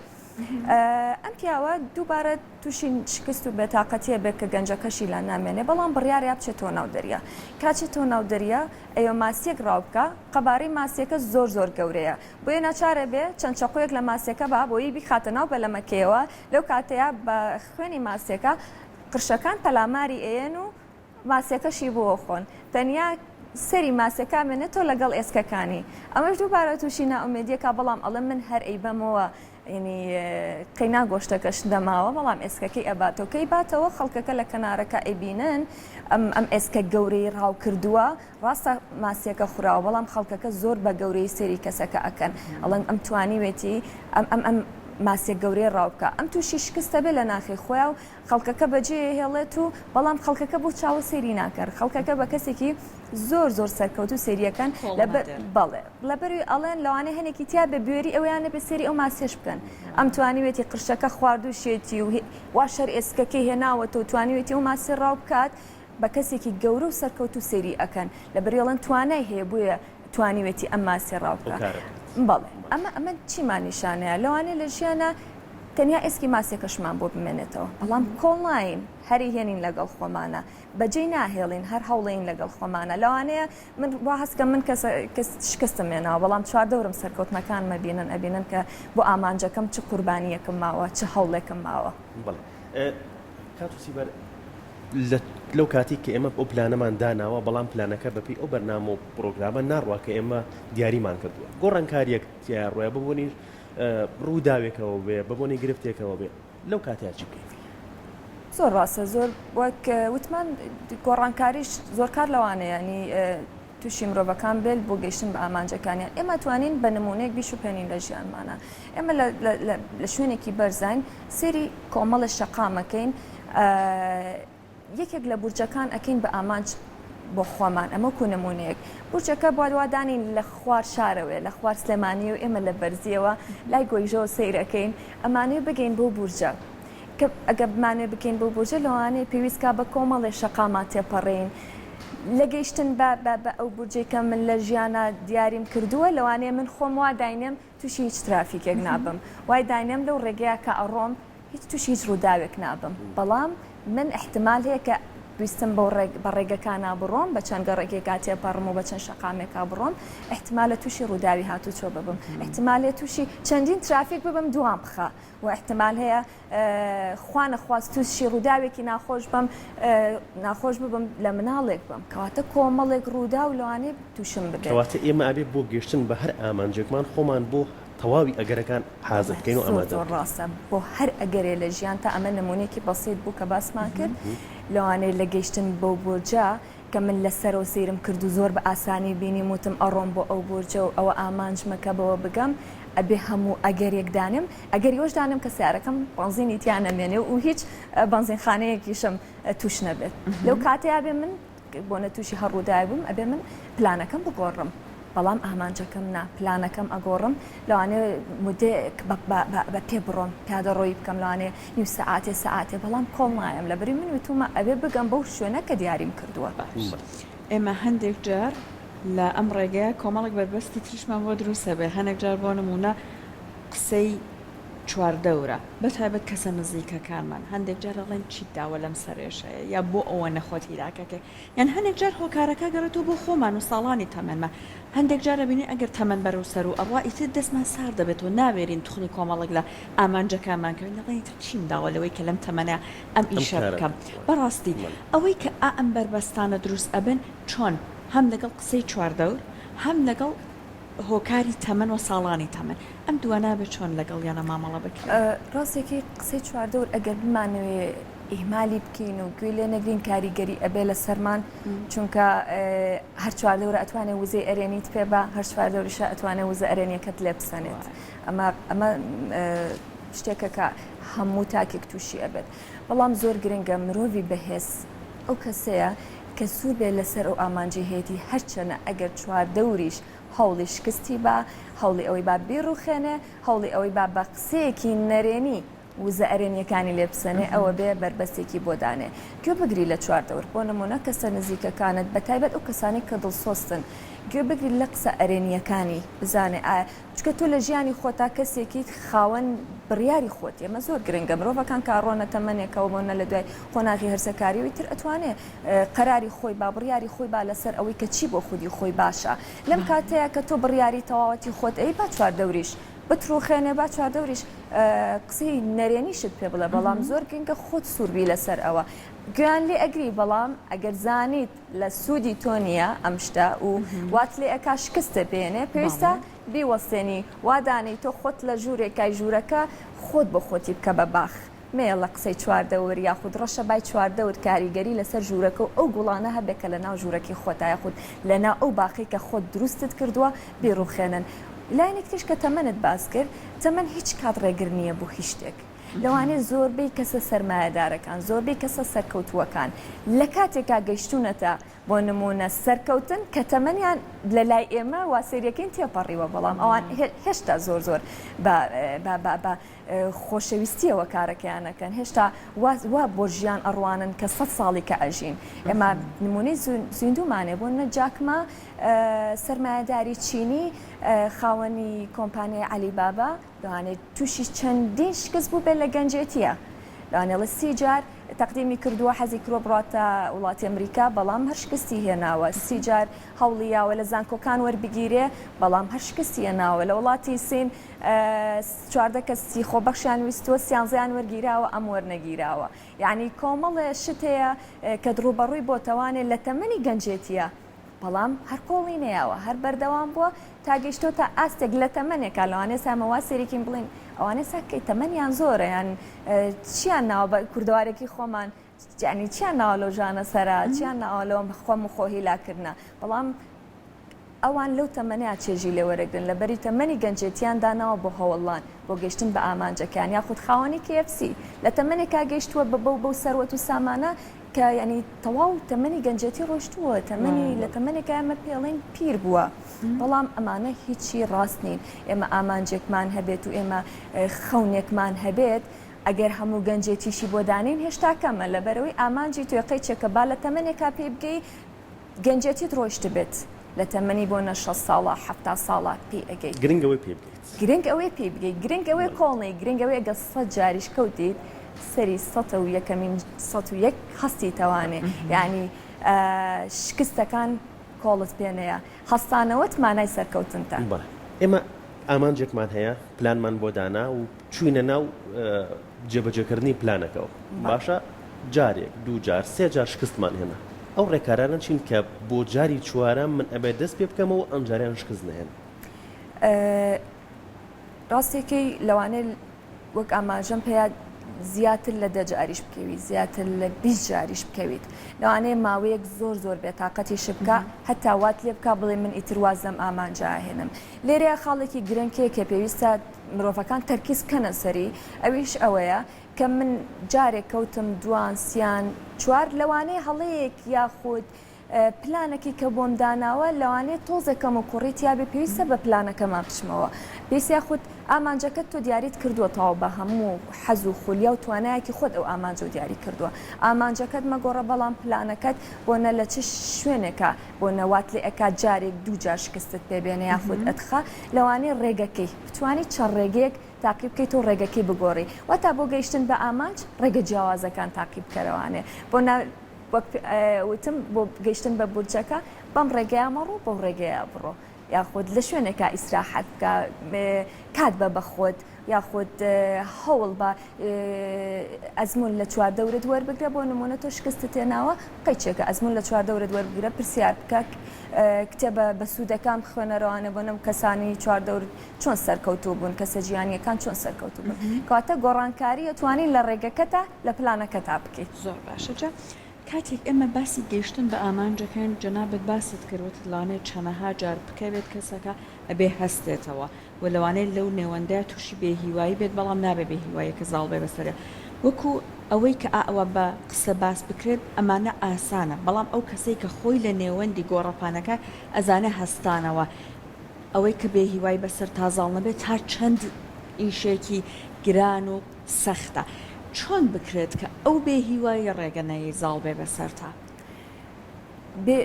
ئەم پیاوە دووبارە تووشی شکست و بێتاقەتیە بێت کە گەنجەکەشی لا نامێنێ بەڵام بڕیارە بچێتەوە ناو دەریا کاچێتەوە ناو دەریا ئەیۆ ماسیەک ڕاو بکە قەبارەی ماسیەکە زۆر زۆر گەورەیە بۆیە ناچارە بێ چەند چەقۆیەک لە ماسیەکە با بۆی بیخاتە ناو بەلەمەکەیەوە لەو کاتەیە بە خوێنی ماسیەکە قرشەکان پەلاماری ئەیەن و ماسیەکەشی بۆ خۆن تەنیا سەری ماسیەکە ئەمێنێتەوە لەگەڵ ئێسکەکانی ئەمەش دووبارە تووشی نائومێدیەکە بەڵام ئەڵێ من هەر ئەیبەمەوە یعنی قەینا گۆشتەکەش دەماوە بەڵام ئێسکەکەی ئەباتەوە کەی باتەوە خەڵکەکە لە کەنارەکە ئەیبینن ئەم ئەم ئێسکە گەورەی ڕاو کردووە ڕاستە ماسیەکە خوراوە بەڵام خەڵکەکە زۆر بە گەورەی سەیری کەسەکە ئەکەن ئەڵێن ئەم توانیوێتی ئەم ئەم ئەم ماسیە گەورەی ڕاو بکە ئەم تووشی شکستە بێ لە ناخی خۆیان و خەڵکەکە بەجێ هێڵێت و بەڵام خەڵکەکە بۆ چاوە سەیری ناکەن خەڵکەکە بە کەسێکی زۆر زۆر سەرکەوتوو سەیریەکەن بەڵێ لەبەروی ئەڵێن لەوانەیە هەنێکی تیا بێ بوێری ئەویان نەبێ سەیری ئەو ماسیەش بکەن ئەم توانیوێتی قرشەکە خواردووشێتی و وا شەر ئێسکەکەی هێناوەتەوە توانیوێتی ئەو ماسی ڕاو بکات بە کەسێکی گەورە و سەرکەوتوو سەیری ئەکەن لەبەری ئەڵێن توانای هەیە بۆیە توانیوێتی ئەم ماسیە ڕاو بکات بەڵێ ئەمە ئەمە چیمان نیشانەیە لەوانەیە لە ژیانە تەنیا ئێسکی ماسیەکەشمان بۆ بمێنێتەوە بەڵام کۆڵ ناین هەری هێنین لەگەڵ خۆمانە بەجێی ناهێڵین هەر هەوڵین لەگەڵ خۆمانە لەوانەیە من وا هەست کەم من کەس کەس شکستم هێناوە بەڵام چواردەورم سەرکەوتنەکانم ئەبینن ئەبینن کە بۆ ئامانجەکەم چ قوربانییەکم ماوە چ هەوڵێکم ماوە. بەڵێ کاک سیبەر لە لەو کاتەی کە ئێمە ئەو پلانەمان داناوە بەڵام پلانەکە بەپێی ئەو بەرنامە و پڕۆگرامە ناڕوا کە ئێمە دیاریمان کردووە گۆڕانکارییەک تیایا ڕۆیە بە بۆنی ڕووداوێکەوە بێ بە بۆنی گرفتێکەوە بێ لەو کاتەیا چی بکەین؟ زۆر ڕاستە زۆر وەک وتمان گۆڕانکاریش زۆر کار لەوانەیە ینی تووشی مرۆڤەکان بێت بۆ گەیشتن بە ئامانجەکانیان ئێمە توانین بە نمونەیەک بیشوپێنین لە ژیانمانە ئێمە لە شوێنێکی بەرزین سێری کۆمەڵە شەقامەکەین یەکێک لە بورجەکان ئەکەین بە ئامانج بۆ خۆمان ئەمە وەکو نمونەیەک بورجەکە با وا دانێین لە خوار شارەوەیە لە خوار سلێمانیە و ئێمە لە بەرزیەوە لای گۆیژەوە سەیر ئەکەین ئەمانەوێ بگەین بەو بورجە کە ئەگەر بمانەوێ بگەین بەو بورجە لەوانەیە پێویست کا بە کۆمەڵێ شەقاما تێپەڕین لە گەیشتن بە بە بە ئەو بورجەی کە من لە ژیانا دیاریم کردووە لەوانەیە من خۆم وا داینێم تووشی هیچ ترافیکێک نابم وای داینێم لەو ڕێگەیە کە ئەڕۆم هیچ تووشی هیچ ڕووداوێک نابم بەڵام من ئیحتمال هەیە کە ویستم بەو ڕێگ بە ڕێگەکانا بڕۆم بە چەند گەڕەکێکا تێپەڕم و بە چەند شەقامێکا بڕۆم ئیحتمالە تووشی ڕووداوی هاتووچۆ ببم ئیحتمال هەیە تووشی چەندین ترافیک ببم دوام بخا و ئیحتمال هەیە خوا نەخواست تووشی ڕووداوێکی ناخۆش بم ناخۆش ببم لە مناڵێک بم کەواتە کۆمەڵێک ڕووداو لەوانەیە تووشم ببێت. کەواتە ئێمە ئەبێ بۆ گەشتن بە هەر ئامانجێکمان خۆمان بۆ. تەواوی ئەگەرەکان حازر بکەین و زۆر ئامادە زۆر بکەین. ڕاستە بۆ هەر ئەگەرێ لە ژیانتا ئەمە نمونەیەکی بەسیت بوو کە باسمان کرد لەوانەیە لە گەیشتن بەو بورجە کە من لە سەرەوە سەیرم کرد و زۆر بە ئاسانی بینیم وتم ئەڕۆم بۆ ئەو بورجە و ئەوە ئامانجمە کە بەوە بگەم ئەبێ هەموو ئەگەرێک دانێم ئەگەری ئەوەش دانێم کە سەیارەکەم بەنزینی تیا نەمێنێ و هیچ بەنزینخانەیەکیشم توش نەبێت لەو کاتەیا بێ من بۆنە تووشی هەر ڕووداوێک بووم ئەبێ من پلانەکەم بگۆڕم بەڵام ئامانجەکەم نا پلانەکەم ئەگۆڕم لەوانەیە مدەیەک بە پێ بڕۆم پیادەڕۆیی بکەم لەوانەیە نیو سەعاتێ سەعاتێ بەڵام کۆڵ نایەم لەبری من وتومە ئەبێ بگەم بەو شوێنە کە دیاریم کردووە. باش ئێمە هەندێک جار لە ئەم ڕێگەیە کۆمەڵێک بەربەستی تریشمان بۆ دروست ئەبێ هەنێک جار بۆ نموونە قسەی چواردەورە بەتایبەت کەسە نزیکەکانمان هەندێک جار ئەڵێن چیت داوە لەم سەرئێشەیە یا بۆ ئەوەنە خۆت هیلاکەکەی یان هەنێک جار هۆکارەکە گەڕێتەوە بۆ خۆمان و ساڵانی تەمەنمان هەندێک جار ئەبینین ئەگەر تەمەن بەرەو سەروو ئەڕوا ئیتر دەستمان سارد دەبێتەوە ناوێرین توخنی کۆمەڵێک لە ئامانجەکانمان کەوین دەڵێین ئیتر چیم داوە لەوەی کە لەم تەمەنە ئەم ئەم ئیشە کارە بکەم بکەم بەڕاستی بەڵێ. ئەوەی کە ئا ئەم بەربەستانە دروست ئەبن چۆن هەم لەگەڵ قسەی چواردەور هەم لەگەڵ هۆکاری تەمەن و ساڵانی تەمەن ئەم دووە نابێت چۆن لەگەڵیانە مامەڵە بکرێت؟ ڕاستەکەی قسەی چواردەور ئەگەر بمانەوێ ئیهمالی بکەین و گوێی لێ نەگرین کاریگەری ئەبێ لەسەرمان چونکە هەر چواردەورە ئەتوانێ وزەی ئەرێنیت پێ با هەر چواردەوریشە ئەتوانێ وزە ئەرێنیەکەت لێ بسەنێت ئەمە ئەمە شتێکە کە هەموو تاکێک تووشی ئەبێت بەڵام زۆر گرنگە مرۆڤی بەهێز ئەو کەسەیە کە سوور بێت لەسەر ئەو ئامانجەی هەیەتی، هەرچەنە ئەگەر چواردەوریش هەوڵی شکستی با، هەوڵی ئەوەی با بیڕوخێنێ، هەوڵی ئەوەی با بە قسەیەکی نەرێنی وزە ئەرێنییەکانی لێ بسەنێ، ئەوە بێ بەربەستێکی بۆ دانێ. گوێ بگری لە چواردەور، بۆ نموونە کەسە نزیکەکانت، بەتایبەت ئەو کەسانەی کە دڵسۆزتن، گوێ بگری لە قسە ئەرێنییەکانی، بزانێ ئایا چونکە تۆ لە ژیانی خۆتا کەسێکیت خاوەن بڕیاری خۆتی ئەمە زۆر گرنگە مرۆڤەکان کە ئەڕۆنە تەمەنێکەوە بۆ نە لە دوای قۆناغی هەرزەکاریەوە ئیتر ئەتوانێ قەراری خۆی با بڕیاری خۆی با لەسەر ئەوەی کە چی بۆ خودی خۆی باشە لەم کاتەیە کە تۆ بڕیاری تەواوەتی خۆت ئەی با چواردەوریش بتڕوخێنێ با چواردەوریش قسەی نەرێنیشت پێ بڵێ بەڵام زۆر گرنگە خۆت سووربی لەسەر ئەوە گوێیان لێ ئەگری بەڵام ئەگەر زانیت لە سوودی تۆ نییە ئەم شتە و وات لێ ئەکا شکستت بێنێ پێویستە بیوەستێنی وا دانێی تۆ خۆت لە ژوورێکای ژوورەکە خۆت بۆ خۆتی بکە بە باخ مەیەڵە قسەی چواردەور یاخود ڕەشەبای چواردەور کاریگەری لەسەر ژوورەکە و ئەو گوڵانە هەبێ کە لەناو ژوورەکەی خۆتا یاخود لەناو ئەو باخەی کە خۆت دروستت کردووە بیڕوخێنن لایەنێک تریش کە تەمەنت باس کرد تەمەن هیچ کات ڕێگر نییە بۆ هیچ شتێک لەوانەیە زۆربەی کەسە سەرمایەدارەکان، زۆربەی کەسە سەرکەوتووەکان لە کاتێکا گەیشتوونەتە بۆ نموونە سەرکەوتن کە تەمەنیان لە لای ئێمە وا سەیرەکەین تێپەڕیوە بەڵام ئەوان هێشتا زۆر زۆر بە بە بە بە خۆشەویستیەوە کارەکەیان ئەکەن هێشتا وا وا بۆ ژیان ئەڕوانن کە سەد ساڵی کە ئەژین ئێمە نموونەی زیندوومانێ بۆ نموونە جاک ما سەرمایەداری چینی خاوەنی کۆمپانیای عەلی بابا لەوانەیە تووشی چەندین شکست بووبێت لە گەنجێتیە لەوانەیە سی جار تەقدیمی کردووە حەزی کردووە بڕاتە وڵاتی ئەمریکا بەڵام هەر شکستی هێناوە سی جار هەوڵی یاوە لە زانکۆکان وەربگیرێ بەڵام هەر شکستی هێناوە لە وڵاتی سین 14 کەسی خۆبەخشیان ویستووە سیانزەیان وەرگیراوە ئەم وەرنەگیراوە یعنی کۆمەڵێ شت هەیە کە ڕووبەڕووی بۆتەوانێ لە تەمەنی گەنجێتیە بەڵام هەر کۆڵی نەیاوە هەر بەردەوام بووە تا گەیشتۆتە ئاستێک لە تەمەنێکا لەوانەیە سا ئێمە وا سەیرێکین بڵێین ئەوانەی سا کەی تەمەنیان زۆرە یان چیان ناوە بە کوردەوارێکی خۆمان یانی چیان ناوە لەو ژانە سەرا چیان ناوە لەو خۆم و خۆ هیلاکردنە بەڵام ئەوان لەو تەمەنەیا چێژی لێ وەرەگرن لەبەری تەمەنی گەنجێتیان داناوە بۆ هەوڵان بۆ گەیشتن بە ئامانجەکەیان یاخود خاوەنی KFC لە تەمەنێکا گەیشتووە بە بەو بەو سەروەت و سامانە کە یانی تەواو تەمەنی گەنجێتی ڕۆشتووە تەمەنی لە تەمەنێکا ئێمە پێڵین پیر بووە بەڵام ئەمانە هیچی ڕاست نین ئێمە ئامانجێکمان هەبێت و ئێمە خەونێکمان هەبێت ئەگەر هەموو گەنجێتیشی بۆ دانین هێشتا کەمە لەبەرەوەی ئامانجی توێقەی چێکە با لە تەمەنێکا پێی بگەی گەنجێتیت ڕۆیشتبێت لە تەمەنی بۆ نە 6 ساڵە ه ساڵە پێی ئەگەیت گرنگ ئەوەی پێی بگەیت. گرنگ ئەوەیە پێی بگەیت گرنگ ئەوەیە کۆڵ نەی گرنگ ئەوەیە گەر سەت جاریش کەوتیت سەری سەتە و یەکەمین 101 هەستیتەوانێ یعنی شکستەکان کۆڵت پێ نەیە هەستانەوەت مانای سەرکەوتنتە. بەڵێ ئێمە ئامانجێکمان هەیە پلانمان بۆ دانا و چوینە ناو جێبەجێکردنی پلانەکەوە باشە جارێک دوو جار سێ جار شکستمان هێنا ئەو ڕێکارانە چین کە بۆ جاری چوارەم من ئەبێت دەست پێ بکەمەوە ئەمجاریان شکست نەهێنم؟ ڕاستیەکەی لەوانەیە وەک ئاماژەم پێیا زیاتر لە دە جاریش بکەوی زیاتر لە 20 جاریش بکەویت لەوانەیە ماوەیەک زۆر زۆر بێتاقەتیش بکە هەتا وات لێ بکە بڵێ من ئیتر واز لەم ئامانجە ئەهێنم لێرەیە خاڵێکی گرنگ هەیە کە پێویستە مرۆڤەکان تەرکیز بکەنە سەری ئەویش ئەوەیە کە من جارێک کەوتم دوان سیان چوار لەوانەیە هەڵەیەک یاخود پلانەکەی کە بۆم داناوە لەوانەیە تۆزێک کەم و کوڕی تیابێ پێویستە بە پلانەکەما بچمەوە پێویستە یاخود ئامانجەکەت تۆ دیاریت کردووە تەواو بە هەموو حەز و خولیا و توانایەکی خۆت ئەو ئامانجەو دیاری کردووە ئامانجەکەت مەگۆڕە بەڵام پلانەکەت بۆ نە لە چ شوێنێکە بۆ نە وات لێ ئەکات جارێک دوو جار شکستت پێ بێنێ یاخود ئەتخا لەوانەیە ڕێگەکەی بتوانی چەند ڕێگەیەک تاقی بکەیتەوە ڕێگەکەی بگۆڕی واتا بۆ گەیشتن بە ئامانج ڕێگە جیاوازەکان تاقی بکەرەوانێ بۆ نا وەک وتم بۆ گەیشتن بە بورجەکە بەم ڕێگەیە مەڕۆ بەو ڕێگەیە بڕۆ یاخود لە شوێنێکا ئیسراحەت بکە کات بە بە خۆت یاخود هەوڵ بە ئەزمون لە چواردەورت وەربگرە بۆ نمونە تۆ شکستت هێناوە قەیچێکە ئەزمون لە چواردەورت وەربگرە پرسیار بکە کتێبە بەسوودەکان بخوێنەرەوانە بۆ نم کەسانی چواردەورت چۆن سەرکەوتوو بوون کەسە جیهانیەکان چۆن سەرکەوتوو بوون کەواتە گۆڕانکاری ئەتوانی لە ڕێگەکەتا لە پلانەکەتا بکەیت. زۆر باشە جا کاتێک ئێمە باسی گەیشتن بە ئامانجەکەین جەنابت باست کرد وتت لەوانەیە چەنەها جار بکەوێت کەسەکە ئەبێ هەستێتەوە و لەوانەیە لەو نێوەندەیا توشی بێ هیوایی بێت بەڵام نابێ بێ هیواییەکە زاڵ بێ بەسەریا وەکو ئەوەی کە ئاوا بە قسە باس بکرێت ئەمانە ئاسانە بەڵام ئەو کەسەی کە خۆی لە نێوەندی گۆڕەپانەکە ئەزانێ هەستانەوە ئەوەی کە بێ هیوای بەسەر تا زاڵ نەبێت تا چەند ئیشێکی گران و سەختە چۆن بکرێت کە ئەو بێ هیوایی ڕێگە نەیەی زاڵ بێ بەسەرتا؟ بێ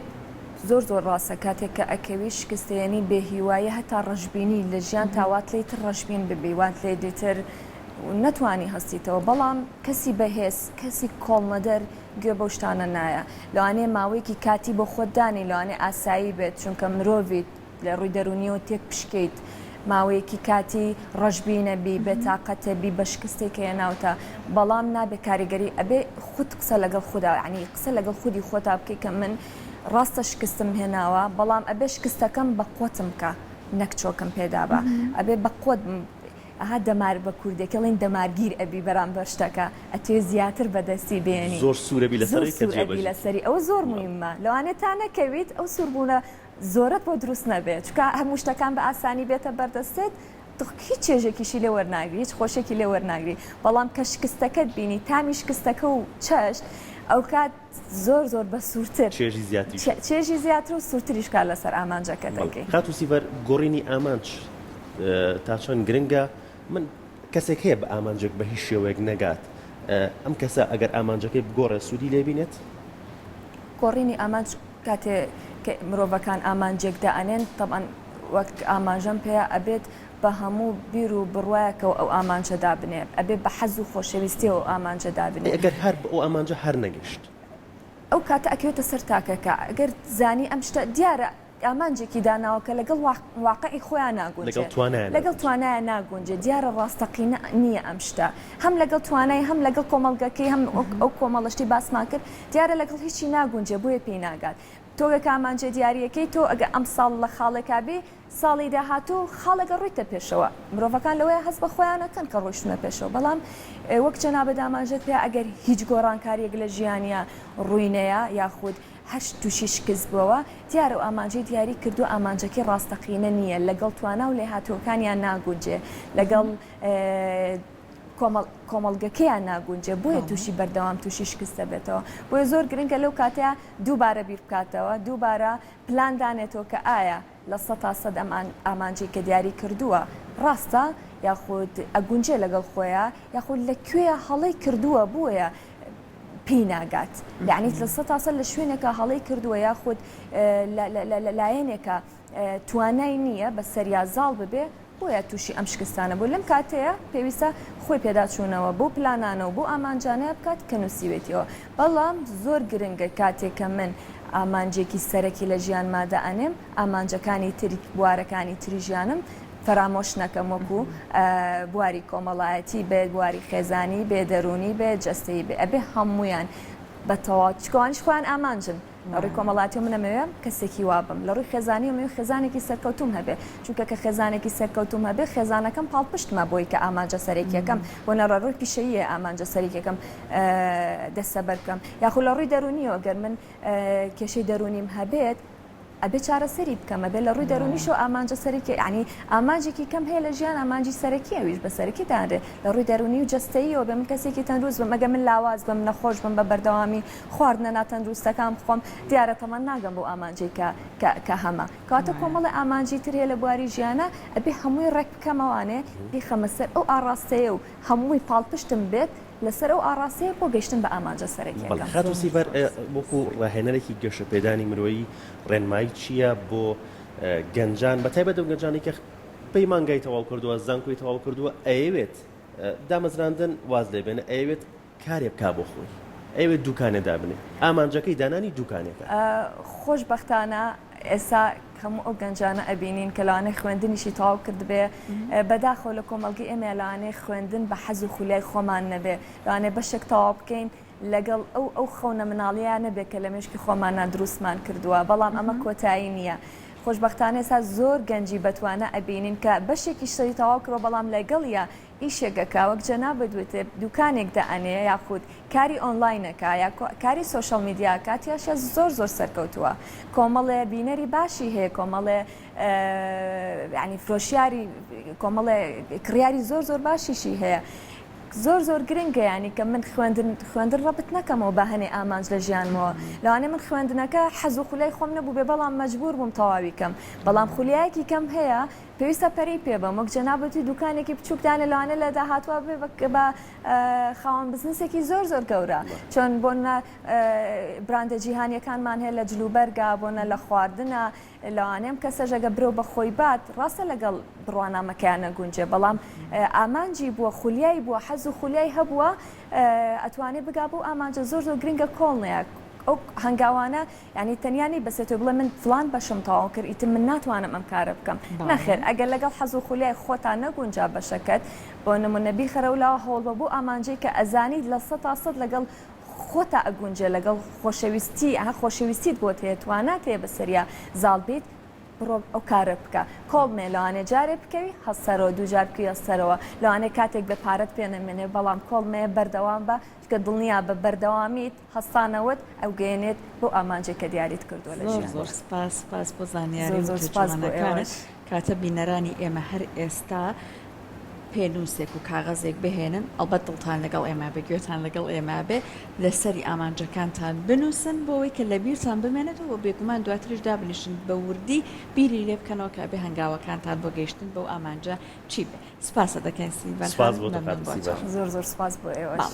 زۆر زۆر ڕاستە کاتێک کە ئەکەوی شکستێنی بێ هیوایی هەتا ڕەشبینی لە ژیان تا وات لێی تر ڕەشبین ببی وات لێ دیتر نەتوانی هەستیتەوە بەڵام کەسی بەهێز کەسی کۆڵنەدەر گوێ بەو شتانە نایە لەوانەیە ماوەیەکی کاتی بۆ خۆت دانی لەوانەیە ئاسایی بێت چونکە مرۆڤیت لە ڕووی دەروونیەوە تێک بشکێیت، ماوەیەکی کاتی ڕەشبینە بی، بێتاقەتە بی بە شکستێک کە هێناوتە، بەڵام نابێ کاریگەری ئەبێ خود قسە لەگەڵ خودا یانی قسە لەگەڵ خودی خۆتا بکەی کە من ڕاستە شکستم هێناوە بەڵام ئەبێ شکستەکەم بە قوتم بکا نەک چۆکم پێدابا ئەبێ بە قوت بم ئەها دەمار بە کوردێکی ئەڵێن دەمارگیر ئەبی بەرامبەر شتەکە ئەتوێ زیاتر بەدەستی بێنی زۆر سوورەبی زۆر لەسەری کە سوور ئەبی جێبەجێ لەسەری ئەوە زۆر مویمە لەوانەیە تا نەکەویت ئەو سووربوونە زۆرت بۆ دروست نەبێت چونکە هەموو شتەکان بە ئاسانی بێتە بەردەستت هیچ چێژێکیشی لێ وەرناگری هیچ خۆشیەکی لێ وەرناگری بەڵام کە شکستەکەت بینی تامی شکستەکە و چەشت ئەوکات زۆر زۆر بە سوورتر چێژی زیاتریش چێژی زیاتر و سوورتریش کار لەسەر ئامانجەکەت بەڵێ دەکەی. خاتوو سیڤەر گۆڕینی ئامانج تا چەند گرنگە؟ من کەسێک هەیە بە ئامانجێک بە هیچ شێوەیەک نەگات ئەم کەسە ئەگەر ئامانجەکەی بگۆڕێت سوودی لێ بینێت؟ گۆڕینی ئامانج کاتێ کە مرۆڤەکان ئامانجێک دائەنێن تەبعەن وەک ئاماژەم پێیا ئەبێت بە هەموو بیر و بڕوایەکەوە ئەو ئامانجە دابنێ ئەبێ بە حەز و خۆشەویستیەوە ئەو ئامانجە دابنێ. ئەی ئەگەر هەر بە ئەو ئامانجە هەر نەگەیشت؟ ئەو کاتە ئەکەوێتە سەر تاکەکە ئەگەر زانی ئەم شتە دیارە ئامانجێکی داناوە کە لەگەڵ واقعی خۆیان ناگونجێ لەگەڵ توانایان لەگەڵ توانایان ناگونجێ دیارە ڕاستەقینە نییە ئەم شتە هەم لەگەڵ توانای هەم لەگەڵ کۆمەڵگەکەی هەم ئەو کۆمەڵە شتی باسمان کرد دیارە لەگەڵ هیچی ناگونجێ بۆیە پێی ناگات تۆ گەکە ئامانجە دیاریەکەی تۆ ئەگە ئەمساڵ لە خاڵێکا بی ساڵی داهاتوو خاڵێکە ڕۆیتە پێشەوە مرۆڤەکان لەوەیە هەست بە خۆیان ئەکەن کە ڕۆیشتونە پێشەوە بەڵام وەک جەنابت ئاماژەت پێ ئەگەر هیچ گۆڕانکاریەک لە ژیانیا ڕووی نەیا یاخود هەر تووشی شکست بووەوە، دیارە ئەو ئامانجەی دیاری کردووە ئامانجەکەی ڕاستەقینە نییە، لەگەڵ توانا و لێهاتووەکانیان ناگونجێ، لەگەڵ کۆمەڵگەکەیان ناگونجێ، بۆیە تووشی بەردەوام تووشی شکست دەبێتەوە. بۆیە زۆر گرنگە لەو کاتەیا دووبارە بیر بکاتەوە، دووبارە پلان دانێتەوە کە ئایا 100% ئەم ئامانجەی کە دیاری کردووە ڕاستە یاخود ئەگونجێ لەگەڵ خۆیا، یاخود لە کوێیا هەڵەی کردووە بۆیە پێی ناگات یعنی 100% لە شوێنێکە هەڵەی کردووە یاخود لە لایەنێکە توانای نییە بە سەریا زاڵ ببێ بۆیە تووشی ئەم شکستانە بوو لەم کاتەیە پێویستە خۆی پێداچوونەوە بۆ پلانانە و بۆ ئامانجانەیە بکات کە نووسیوێتیەوە بەڵام زۆر گرنگە کاتێک کە من ئامانجێکی سەرەکی لە ژیانمادا ئەنێم ئامانجەکانی تری بوارەکانی تری ژیانم فەرامۆش نەکەم وەکو بواری کۆمەڵایەتی بێت بواری خێزانی بێ دەروونی بێ جەستەیی بێ ئەبێ هەموویان. بە تەواو چونکە ئەوانیش خۆیان ئامانجن لە ڕووی کۆمەڵاتیەوە من ئەمەوێ کەسێکی وا بم لە ڕووی خێزانیەوە ئەمەوێ خێزانێکی سەرکەوتووم هەبێ چونکە کە خێزانێکی سەرکەوتووم هەبێ خێزانەکەم پاڵپشتمە بۆی کە ئامانجە سەرەکیەکەم بۆ نە لە ڕووی پیشەییە ئامانجە سەرەکیەکەم دەستەبەر بکەم یاخود لە ڕووی دەروونیەوە گەر من کێشەی دەروونیم هەبێت ئەبێ چارەسەری بکەم ئەبێ لە ڕووی دەروونیشەوە ئامانجە سەرەکی یانی ئامانجێکی کەم هەیە لە ژیان ئامانجی سەرەکی ئەویش بە سەرەکی دانرێ لە ڕووی دەروونی و جەستەییەوە بێ من کەسێکی تەندروست بم ئەگەر من لاواز بم نەخۆش بم بە بەردەوامی خواردنە ناتەندروستەکان بخۆم دیارە تەمەن ناگەم بەو ئامانجەی کە کە کە هەمە کەواتە کۆمەڵێ ئامانجی تر هەیە لە بواری ژیانا ئەبێ هەمووی ڕێک بکەمەوانێ بیخەمە سەر ئەو ئاڕاستەیە و هەمووی پاڵپشتم بێت لەسەر ئەو ئاڕاستەیە بۆ گەیشتن بە ئامانجە بەڵێ سەرەکیەکەم. خاتوو سیڤەر وەکو ڕاهێنەرێکی گەشەپێدانی مرۆیی ڕێنمایی چییە بۆ گەنجان بە تایبەت ئەو گەنجانەی کە پەیمانگای تەواو کردووە زانکۆی تەواو کردووە ئەیەوێت دامەزراندن واز لێ بێنێ ئەیەوێت کارێ بکا بۆ خۆی ئەیەوێت دوکانێ دابنێ ئامانجەکەی دانانی دوکانێکە. خۆشبەختانە ئێستا هەموو ئەو گەنجانە ئەبینین کە لەوانەیە خوێندنیشی تەواو کردبێ بەداخەوە لە کۆمەڵگەی ئێمە لەوانەیە خوێندن بە حەز و خولیای خۆمان نەبێ لەوانەیە بەشێک تەواو بکەین لەگەڵ ئەو ئەو خەونە مناڵیە نەبێ کە لە مێشکی خۆمانە دروستمان کردووە بەڵام ئەمە کۆتایی نییە خۆشبەختانە ئێستا زۆر گەنجی بەتوانە ئەبینین کە بەشێکی شەری تەواو کردوە بەڵام لەگەڵیا ئیشێک ئەکا وەک جەنابت وتت دوکانێک دائەنێ یاخود کاری ئۆنلاین ئەکا یا کاری social media ئەکا تیاشیا زۆر زۆر سەرکەوتووە کۆمەڵێ بینەری باشی هەیە کۆمەڵێ یانی فرۆشیاری کۆمەڵێ کڕیاری زۆر زۆر باشیشی هەیە زۆر زۆر گرنگە ینی کە من خوێندن خوێندن ڕەبت نەکەمەوە بە هەنێ ئامانج لە ژیانمەوە لەوانەیە من خوێندنەکە حەز و خولیای خۆم نەبوو بێ بەڵام مەجبور بووم تەواوی کەم بەڵام خولیایەکی کەم هەیە پێویستە پەرەی پێ بەم وەک جەنابت وتی دوکانێکی بچوک دانێ لەوانەیە لە داهاتوە ببێ بە خاوەن بزنسێکی زۆر زۆر گەورە چۆن بۆنە براندە جیهانیەکانمان هەیە لە جلوبەرگا بۆنە لە خواردنە لەوانەیە ئەم کەسەش ئەگە برەو بە خۆی بات ڕاستە لەگەڵ بڕوانامەکەیان نەگونجێ بەڵام ئامانجی بووە خولیای بووە حەز و خولیای هەبووە ئەتوانێ بگا بەو ئامانجە زۆر زۆر گرنگە کۆڵنەیە ئەو هەنگاوانە یانی تەنیا نەیبەسێتەوە بڵێ من فڵان بەشم تەواو کرد ئیتر من ناتوانم ئەم کارە بکەم نەخێر ئەگەر لەگەڵ حەز و خولیای خۆتا نەگونجا بەشەکەت بۆ نمونە بیخەرەوە لاوە هەوڵبە بۆ ئامانجەی کە ئەزانیت 100% لەگەڵ خۆتا ئەگونجێ لەگەڵ خۆشەویستی ها خۆشەویستیت بۆت هەیە توانات هەیە بەسەریا زاڵ بیت بڕۆ ئەو کارە بکە کۆڵ مێ لەوانەیە جارێ بکەوی هەستەرەوە دووجار بکەوی هەستەرەوە لەوانەیە کاتێک بێ پارەت پێ نەمێنێ بەڵام کۆڵ مێ بەردەوام بە چونکە دڵنیا بە بەردەوامیت هەستانەوەت ئەوگەیەنێت بەو ئامانجەی کە دیاریت کردووە لە زۆر ژیاندا. زۆر سپاس سپاس بۆ زانیاری زۆر و زۆر سپاس بۆ تێچووانەکانت ئێوەش. کاتە بینەرانی ئێمە هەر ئێستا پێنووسێک و کاغەزێک بهێنن ئەڵبەت دڵتان لەگەڵ ئێمە بێ گوێتان لەگەڵ ئێمە بێ لەسەری ئامانجەکانتان بنووسن بۆ ئەوەی کە لەبیرتان بمێنێتەوە و بێگومان دواتریش دابنیشن بە وردی بیری لێ بکەنەوە کە ئەبێ هەنگاوەکانتان بۆ گەیشتن بەو ئامانجە چی بێ سپاست دەکەین سیڤەر سپاس خان بۆ تۆ مەمنون خاتوو بۆ سیڤەر. تۆ. زۆر زۆر سپاس بۆ ئێوەش. بەڵێ.